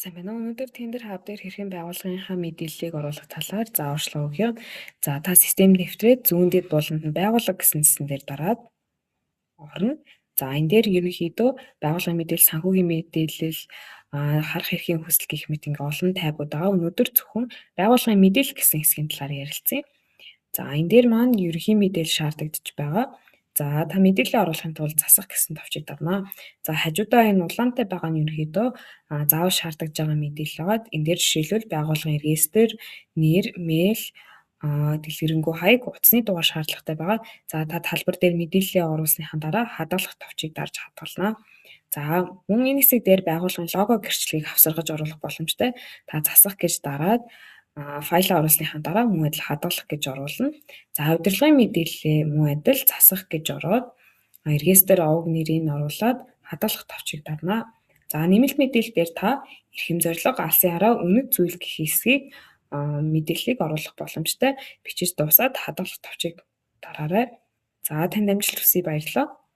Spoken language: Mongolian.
Сайн байна уу? Өнөөдөр Tender Hub дээр хэрхэн байгууллагынхаа мэдээллийг оруулах талаар зааварчилгаа өгье. За, та системд нэвтрээд зүүн дэд буланд нь байгууллага гэсэн цэсэн дээр дараад орно. За, энэ дээр ерөнхийдөө байгууллагын мэдээлэл, санхүүгийн мэдээлэл, харах эрхийн хүсэл гэх мэт ингээ олон tab ууд байгаа. Өнөөдөр зөвхөн байгууллагын мэдээлэл гэсэн хэсгийн талаар ярилцъя. За, энэ дээр маань ерөнхий мэдээлэл шаардагдаж байгаа. За, та мэдээлэл оруулахын тулд засах гэсэн товчийг дарна. За, хажуудаа энэ улаантай байгаа нь ерөнхийдөө заавал шаардлагаж байгаа мэдээлэл байгаа. Энэ дээр жишээлбэл байгууллагын регистр, нэр, мэйл, дэлгэрэнгүй хаяг, утасны дугаар шаардлагатай байгаа. За, та талбар дээр мэдээллээ оруулсныхаа дараа хадгалах товчийг дарж хадгална. За, мөн энэ хэсэг дээр байгууллагын лого гэрчлэгийг хавсаргаж оруулах боломжтой. Та засах гэж дараад файлаа оруулсныхаа дараа мөн адил хадгалах гэж оруулна. За, удирдлагын мэдээллээ мөн адил засах гэж ороод эргээс дээр овог нэрийг оруулаад хадгалах товчийг дарна. За, нэмэлт мэдээлэл дээр та эрхэм зорилго, алсын хараа, үнэт зүйл гэх хэсгийг мэдээллийг оруулах боломжтой. Бичиж дуусаад хадгалах товчийг дараарай. За, танд амжилт хүсье, баярлалаа.